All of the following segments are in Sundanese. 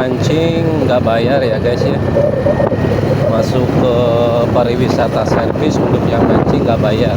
mancing nggak bayar ya guys ya. Masuk ke pariwisata servis untuk yang mancing nggak bayar.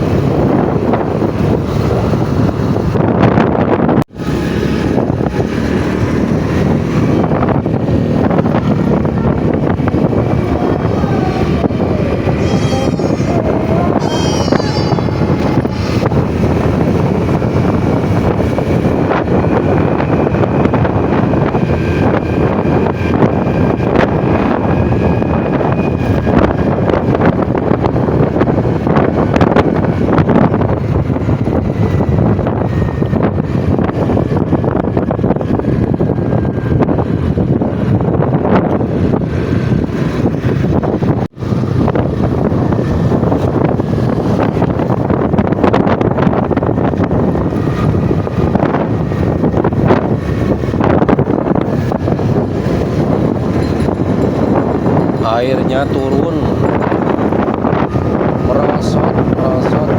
Airnya turun, merosot, merosot.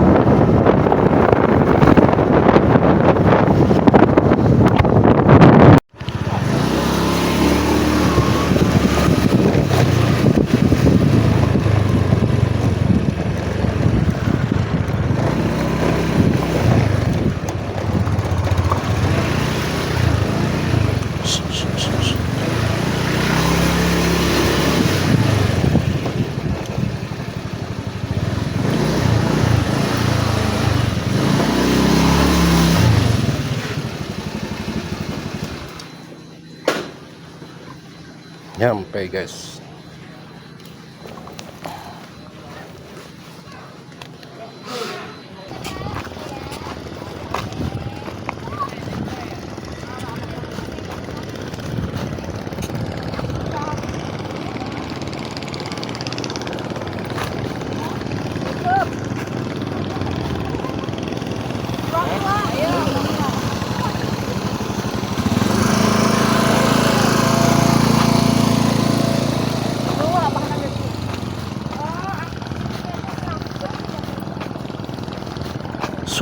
Nyampe guys.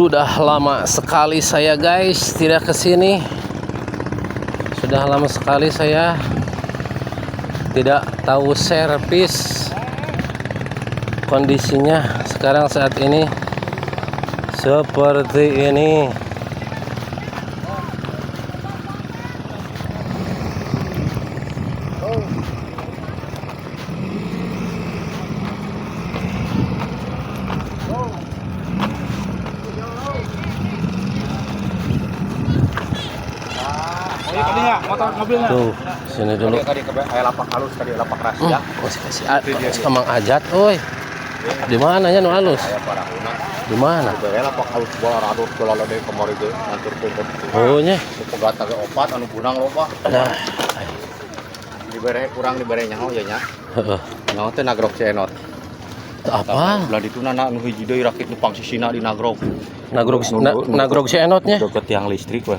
Sudah lama sekali saya guys tidak kesini. Sudah lama sekali saya tidak tahu servis kondisinya sekarang saat ini seperti ini. Motor mobilnya. Tuh, sini dulu. Tadi kayak lapak halus tadi lapak rahasia. Masih kasih Mang Ajat, oi. Di mana nya nu alus? Aya parahuna. Di mana? Bere lapak halus bola radut bola lode kamari ge ngaturkeun Oh nya. Pegat ge opat anu bunang loba. Nah, Dibere kurang dibere nyaho ya nya. heeh. Nyaho teh nagrog si Enot. Teu apa? Belah dituna na anu hiji deui rakit nu pangsisina di nagrog. Nagrog nagrog si Enotnya. Deket tiang listrik weh.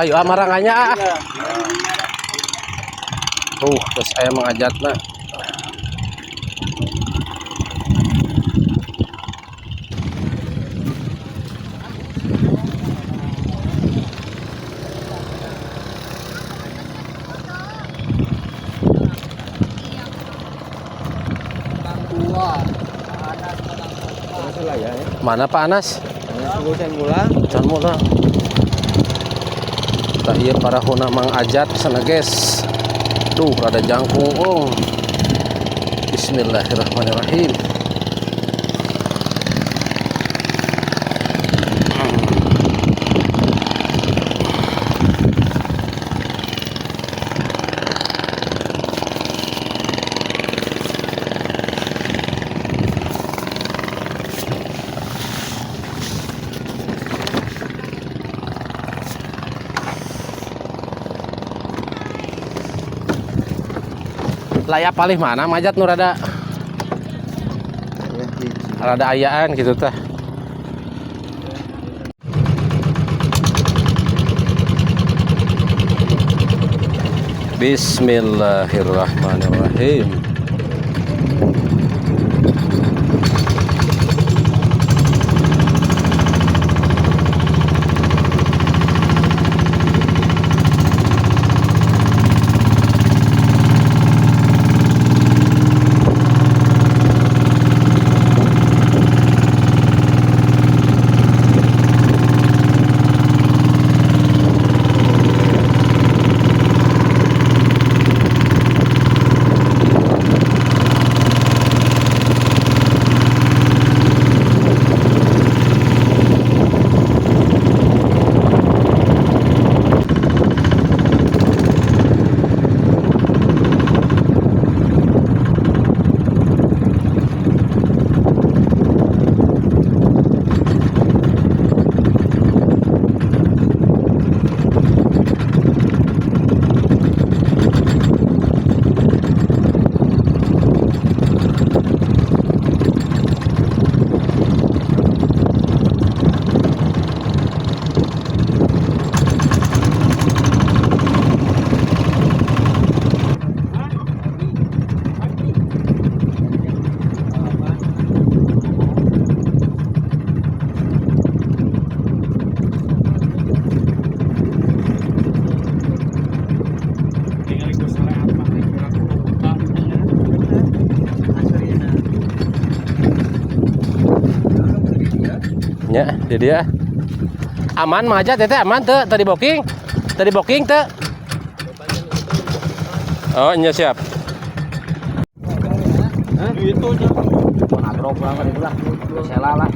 Ayo ah marangannya ah. Tuh, terus aya Mang Ajatna. Mana Pak Anas? Can mulang. Tah ieu parahuna Mang Ajat sana guys. Duh, rada jangkung ong. Bismillahirrahmanirrahim. Layak palih mana Majat nu rada Ya hiji Rada ayaan gitu tah. Bismillahirrahmanirrahim. Ya, jadi ya. Aman mah aja teteh aman teu tadi booking. Tadi booking teu. Oh, iya siap. Itu nya. Agro pulang ka ditu lah. Sela lah.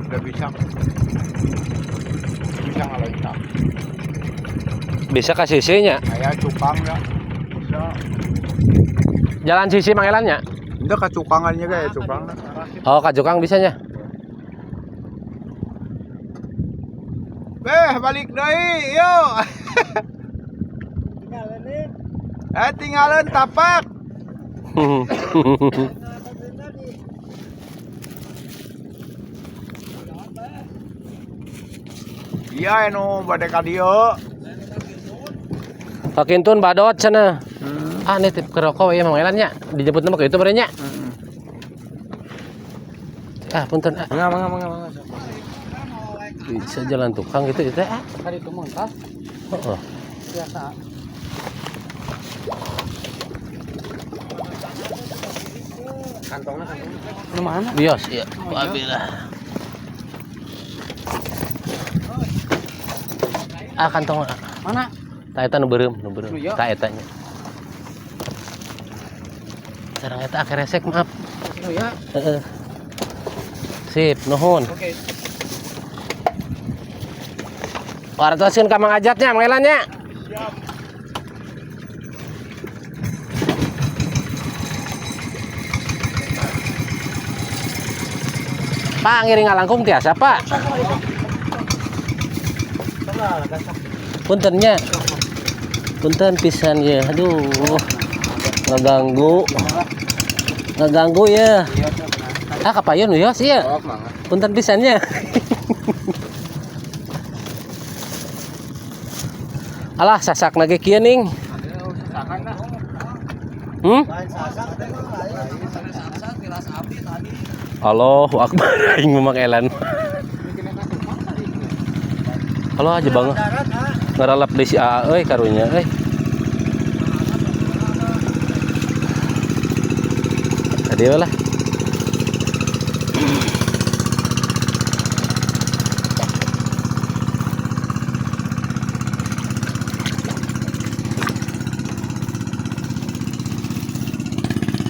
Udah bisa. Bisa ngaloncat. Bisa ke sisinya. Kayak cukang ya. Bisa. Jalan sisi Mangelannya. Enggak ke cukangannya kayak cukang. Oh, Kak Jokang bisanya. Beh, balik deui, yo. Eh, tinggalin tapak. Iya, anu bade ka dieu. Pakintun badot cenah. Ah, nitip ke rokok ya Mangelannya. Dijemput nama ke itu berenya. Ah, punten ah. Mangga, mangga, mangga, mangga. Bisa jalan tukang gitu itu ah. Tadi itu montas Oh, oh. biasa. Kantongnya kantongnya. Lu mana? Bios ya. Wabilah. Ah, kantong ah. Mana? Ta eta nu beureum, nu beureum. Nu ieu? Ta eta nya. Sareng eta keresek maaf. Oh ya. Heeh. Sip, nuhun. Oke. Wartoskeun ka Mang Ajatnya, Mang Elan nya. Siap. Pak ngiring ngalangkung tiasa, Pak. Punten nya. Punten pisan ya. Aduh. Ngeganggu. Ngeganggu ya. Ah, kapayun ya sih ya. Oh, mangga. Punten pisannya. Alah, sasak lagi kieu ning. Hmm? Allahu akbar aing Mang Elan. Halo aja bang. Ngaralap di si AA euy karunya euy. Tadi lah.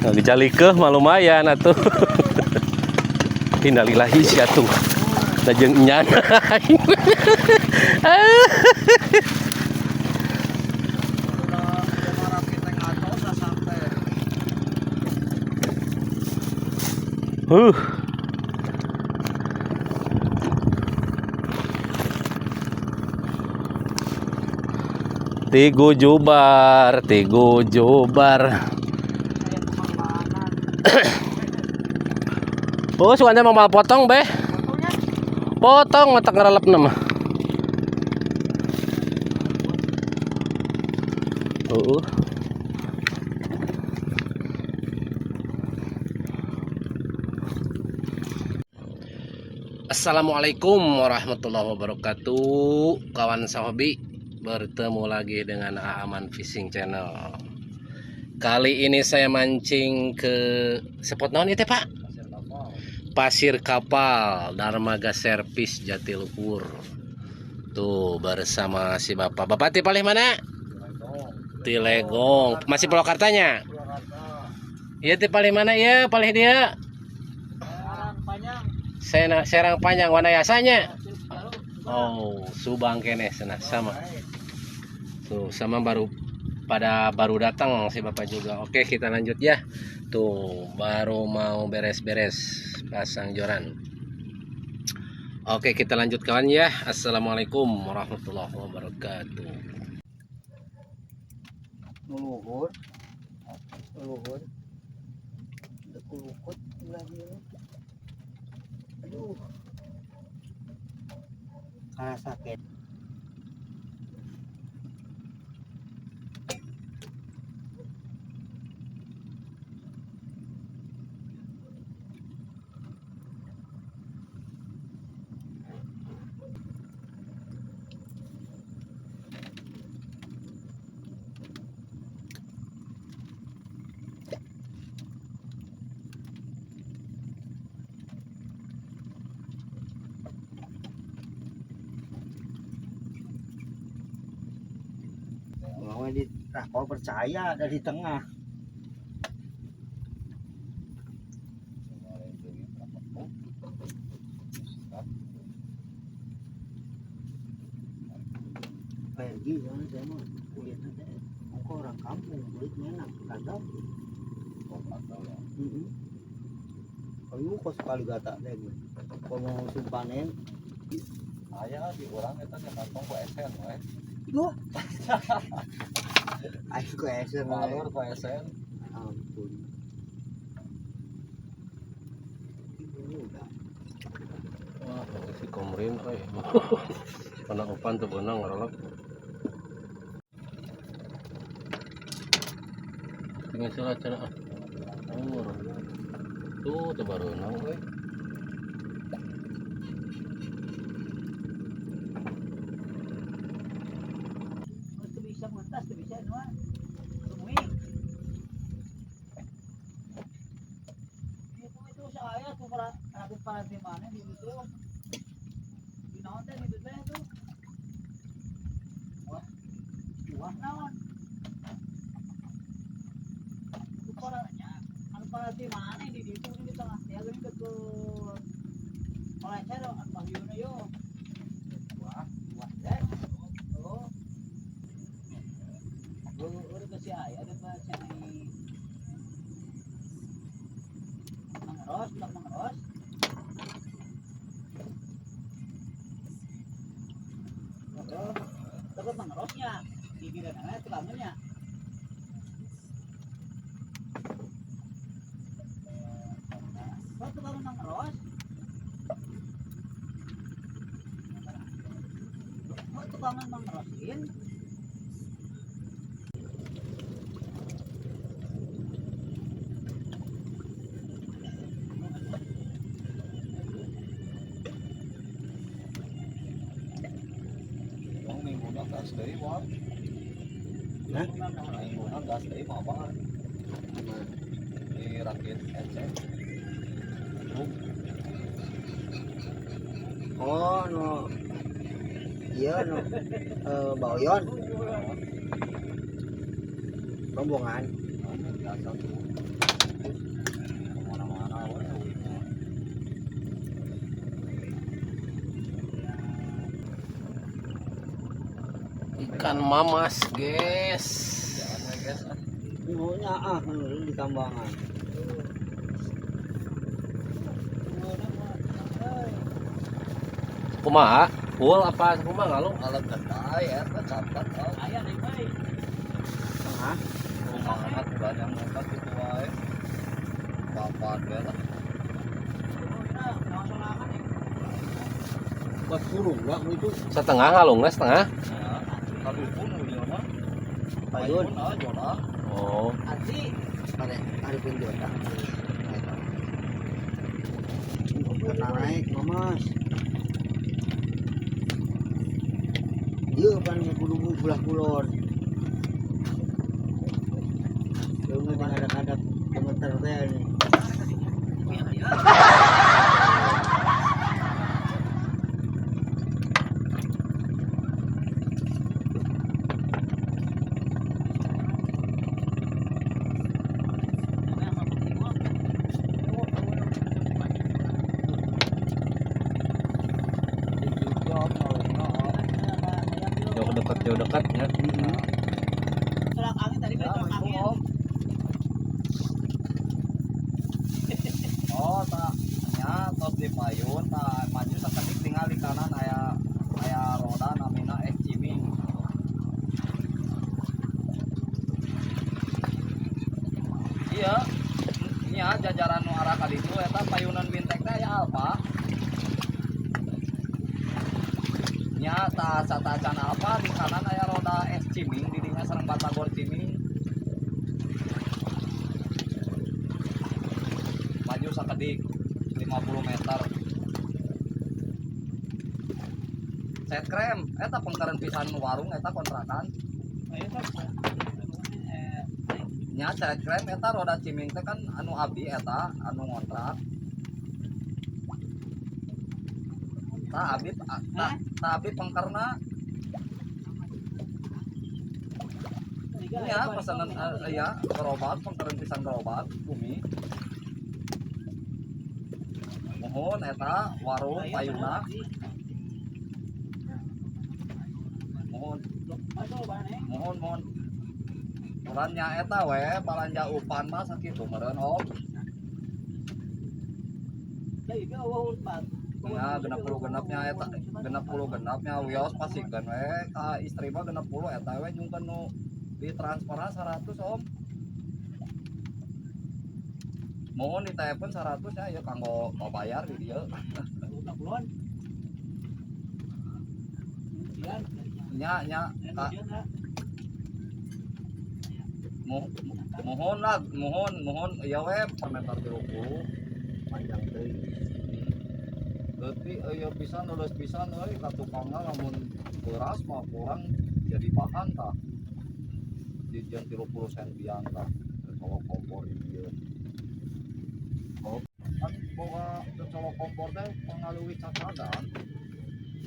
Ngagejalikeuh mah lumayan atuh. Innalillahi sia tuh. Da jeung enyan. Huh. Tigo Jubar, Tigo Jubar. Oh, suka mau potong, be. Potong mata ngerelep nama. Oh. Assalamualaikum warahmatullahi wabarakatuh. Kawan sahobi, bertemu lagi dengan Aaman Fishing Channel. Kali ini saya mancing ke spot naon itu, Pak? Pasir Kapal, Darmaga Servis Jatiluhur. Tuh bersama si Bapak. Bapak ti palih mana? Tilegong. Masih Purwakartanya? Iya ti palih mana ya? Palih dia. Serang Panjang Wanayasanya. Oh, Subang keneh sana sama. Tuh, sama baru pada baru datang si Bapak juga. Oke, kita lanjut ya. Tuh, baru mau beres-beres pasang joran. Oke, kita lanjut kawan ya. Assalamualaikum warahmatullahi wabarakatuh. Luhur luhur kulukut lagi, aduh, karena sakit. Mau di kalau percaya dari tengah. Pergi soalnya saya mah kulitnya teh engkau orang kampung kulitnya enak gagal. Kalau kok sekali gata deh gue. Kalau mau musim panen, Aya di urang eta nya kantong ku esen we. Duh. Ayo ke esen. Balur ku esen. Ampun. Ini udah. Wah, si komrin euy. Kena upan tuh benang ngerelep. Tinggal salah cara ah. Umur. Tuh, tuh baru nang euy. Bisa mentas, bisa nuan. Tumuing. Itu saya tuh para rakit para di mana di itu. Di naon teh di teh itu. Wah. Wah naon. Itu para anu para di mana di itu di tengah ya geuning ke oleh saya anu bahyuna yo. Wah, wah teh. Oh. Udah kasih ayah ada pa siya ay mangaros, tak mangaros. Oh, dapat mangarosnya. Gigiran na tulangan niya. Oh, tulangan mangaros. Oh, tulangan mangarosin. Urang mingguna gas deui moal. Hah? Mingguna gas deui moal banget. Di rakit eceng. Oh, no. Iya, no. Baoyon. Rombongan. Biasa tuh. Kemana-mana we. Ikan mamas, guys. Jangan we guys. Maunya ah di tambangan. Kumaha? Full apa kumaha ngalung? Kalau kedai eta catat oh. Aya deui bae. Tengah. Kumaha banyak muka kitu wae. Papan we lah. Buat kurung lah itu. Setengah ngalungna setengah. Ya, kadukun ieu mah. Payun. Payun ah jodoh. Oh, Aji, Pare aripun jota. Kena naik Mas. Ieu pan kudu belah kulon. Leungeun ngadap-ngadap gemeter teh nih. Jauh dekat ya. Tolak angin tadi kan tolak angin. Oh, tak nya tos di payun, tak maju sakedik tinggal di kanan aya aya roda namina es ciming. Iya, nya jajaran nu arah ka ditu eta payunan bintek teh aya Alfa. Nya ta satacan Alfa di kanan aya roda es ciming di dinya sareng batagor ciming. Maju sakedik 50 meter. Set krem eta pengkeren pisan warung eta kontrakan. Nya set krem eta roda ciming teh kan anu abdi eta anu ngontrak. Ta abdi ta abdi pengkerna. Nya pesanan ya gerobak pengkeren pisan gerobak bumi. Mohon eta warung payuna. Mohon mohon mohon. Urannya eta we balanja upan mah sakitu meureun om. Ya 60 genapnya eta 60 genapnya wios pasikeun we ka istri mah 60 eta we nyungkeun nu ditransferan 100 om. Mohon ditelepon 100 ya ya kanggo bayar di dieu. Nya nya ka mohon lah mohon mohon ya we meter 30 Panjang teuing. Berarti aya pisan lulus pisan euy ka tukangna lamun beras mah kurang jadi bahan tah. Jajan 30 sentian tah colok kompor di dieu. Oh, kan boga colok kompor teh pengaluhi cacagan.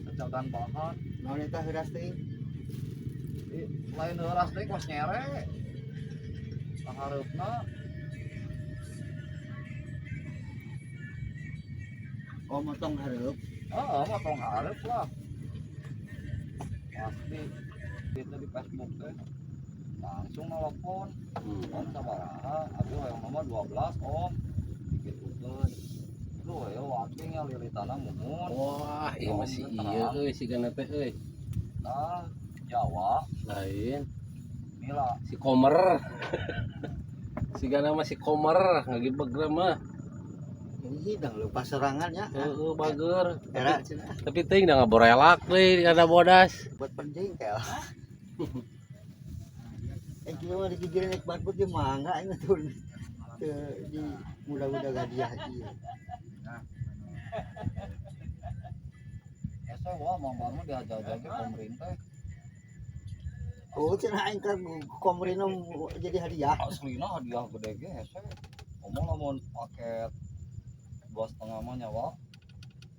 Cacagan bahan. Naon eta heuras teuing? Lain heuras teh kos nyere. Sahareupna. Oh, motong hareup. Heeh, motong hareup lah. Pasti itu di Facebook teh. Langsung nelpon. Om sabaraha, abi hoyong nomor 12 om. Digitukeun. Duh, ya waking ya lilitana muhun. Wah, ieu masih ieu euy si gana teh euy. Nah, Jawa Lain Mila si Komer. Si gana mah si Komer ngagibeg mah. Ini hidang lupa serangannya. Heeh, bager. Era cenah Tapi teuing da ngaborelak deui ada bodas. buat penting kayak. Eh kieu mah digigireun naik batbut di mangga aing tuh. Teu di muda-muda hadiah ieu. Ese wah Mang Barmo diajar-ajar pemerintah. Oh, cenah aing ka komrina jadi hadiah. Aslina hadiah gede ge hese. Ngomong lamun paket 2,5 mah nyawa.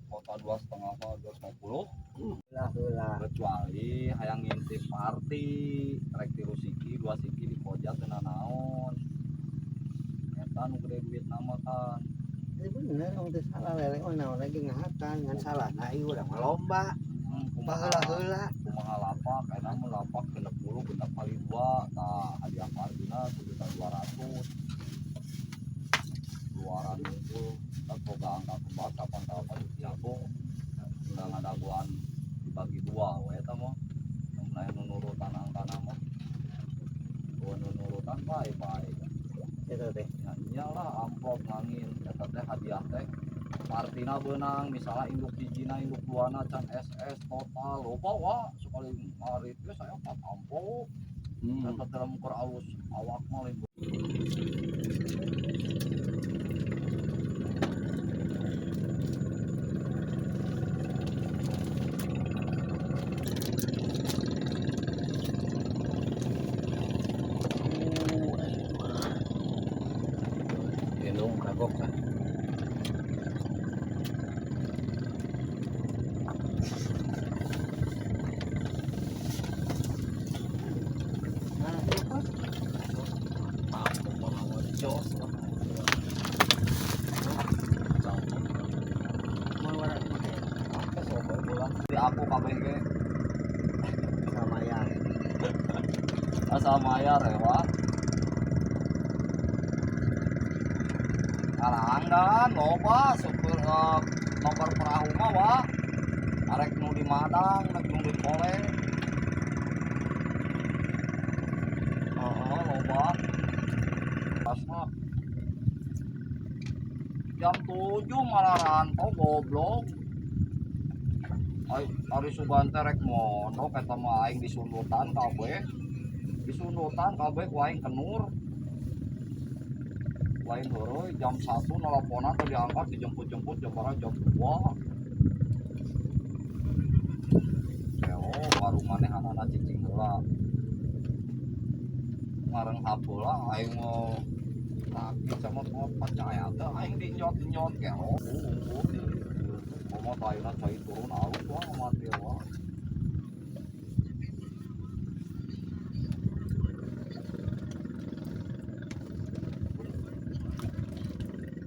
Kota 2,5 mah 250. Lah heula. Kecuali hayang ngintip party, rek tilu siki, 2 siki dikojak teu naon. Eta nu gede duit nama kan. Ini bener, om teh salah lele mah naon lagi ngahatan ngan salah nah ieu urang mah lomba. Kumaha Baheula heula. Kumaha lapak, enak mun lapak 60 genep kali 2, tah hadiah partina 1.200.000. Luaran unggul, tak boga angka kembar kapan-kapan jago. Udah ngadaguan di Wah, we eta mah. Mun aya nu nurutan angkana mah. Oh, nu nurutan bae-bae. Eta teh. Ya iyalah amplop ngangin eta teh hadiah teh. Partina beunang misalnya induk hijina induk duana can SS total loba wa sekali ngarit ge saya 4 amplop. Eta teh lamun keur alus awak mah lain. Minum kagok kan. Di aku kabeh ge Sama ya. Asal mayar ya, Wak. Kalanggan loba supir nomor perahu mah, Wak. Arek nu di Madang, arek nu di Pole. Heeh, loba. Pasna jam 7 malah rantau goblok. Ai ari sugan teh rek mondok eta mah aing disundutan kabeh. Disundutan kabeh ku aing kenur. Lain heureuy jam 1 nelponan teu diangkat dijemput-jemput jam barang jam 2. Eo baru manehanana cicing heula. Ngareng hapeula aing mau sakit sama mau percaya teh aing dinyot-nyot ke oh unggul di komo tayuna cai turun alus wah mati wah.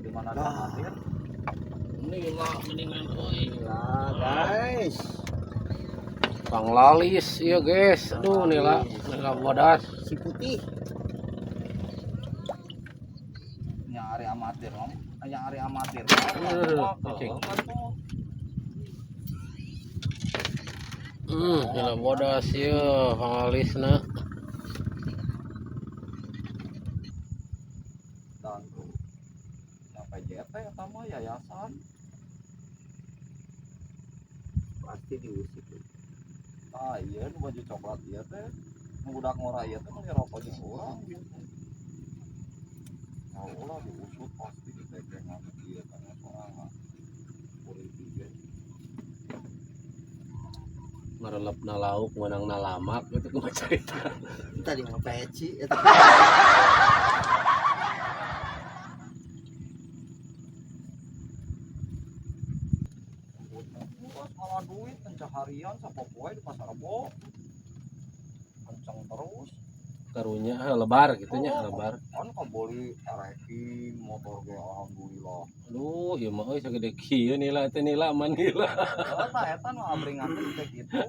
Di mana ada amatir? Nila mendingan euy. Nila guys. Bang Lalis iya guys. Aduh nila, nila bodas. Si putih. Nyari amatir om, nyari amatir. Nila bodas ieu Bang Lalisna. Dan tuh nyampe JT eta mah yayasan. Pasti diusik. Ah iya nu baju coklat ieu teh. Nu budak ngora ieu teh meuli rokok jeung urang gitu. Nah, ulah diusut pasti ditekengan ieu kana sorangan. Politik ge. Ngarelepna lauk meunangna lamak gitu kumaha carita. Tadi mah peci eta. Malah duit pencaharian sapopoe di pasar Rebo. Kenceng terus. Karunya lebar gitu nya, lebar. Kan kabeli ereking motor ge alhamdulillah. Aduh, ieu mah euy sagede kieu nila teh nila man nila. Eta eta nu abringan teh kitu.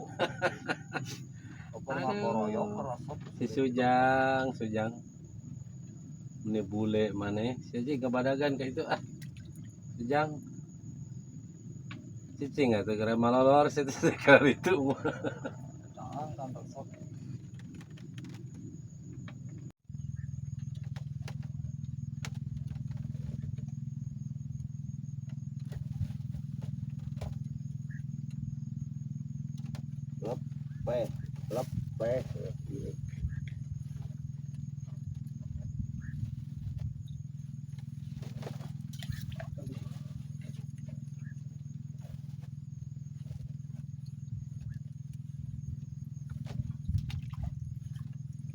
Apa ngakoroyong resep. Si Sujang, Sujang. Ini bule maneh, si aja gabadagan ka itu ah. Sujang. Cicing atuh keur malolor situ sekali itu. Jangan kan resep. Lepeh, lepeh.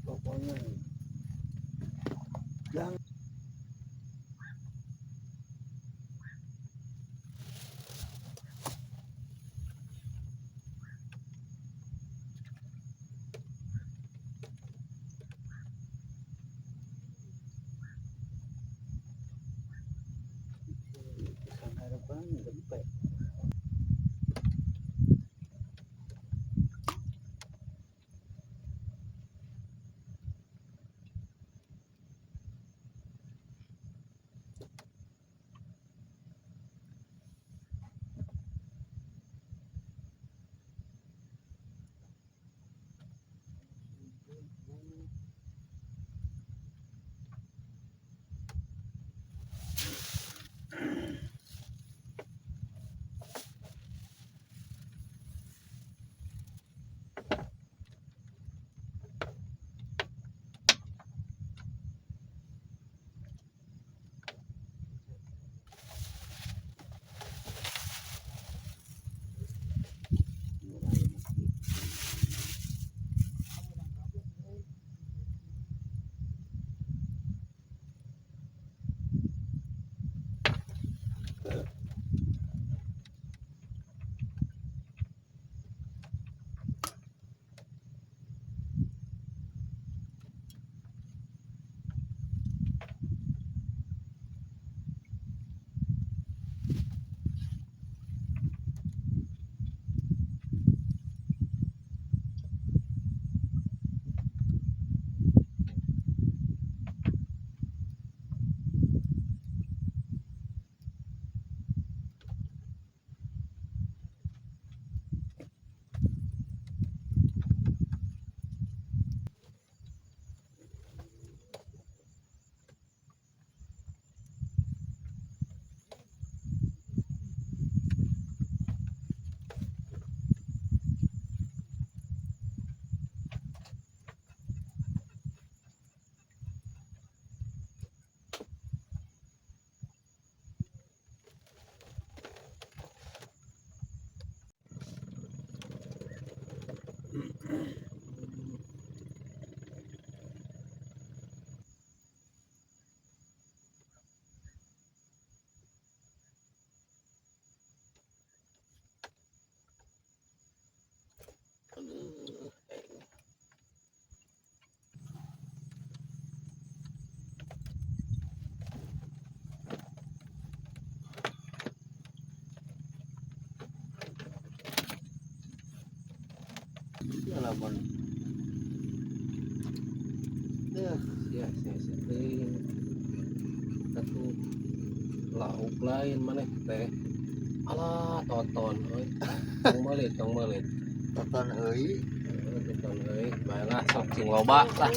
Pokoknya jangan harapan gempet. Ya lamun. Ya, Ya, sia sia teuing. Satu lauk lain maneh teh. Alah, toton euy. Tong meuli, tong meuli. Toton euy. Heeh, toton euy. Bae lah sok sing loba lah.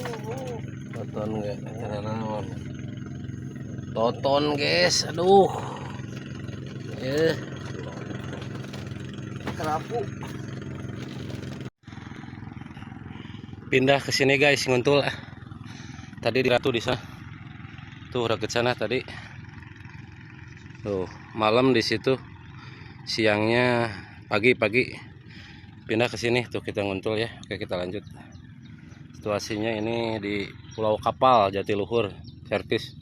Toton ge acara naon. Toton guys, aduh. Eh, Kerapu. Pindah ke sini guys, nguntul ah. Tadi di Ratu di sana. Tuh raket sana tadi. Tuh, malam di situ. Siangnya pagi-pagi pindah ke sini tuh kita nguntul ya. Oke, kita lanjut. Situasinya ini di Pulau Kapal Jatiluhur, servis.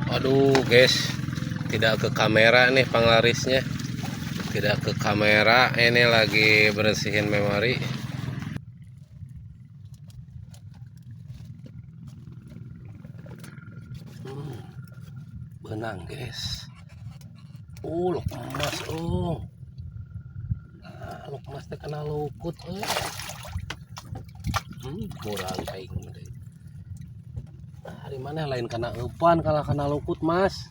Aduh, guys, tidak ke kamera nih panglarisnya. Tidak ke kamera, ini lagi bersihin memori. Beunang, guys. Luk emas, oh. Nah, luk emas teh kena lukut euy. Kurang aing deui. Nah, hari mana lain kana eupan kalah kana lukut, Mas.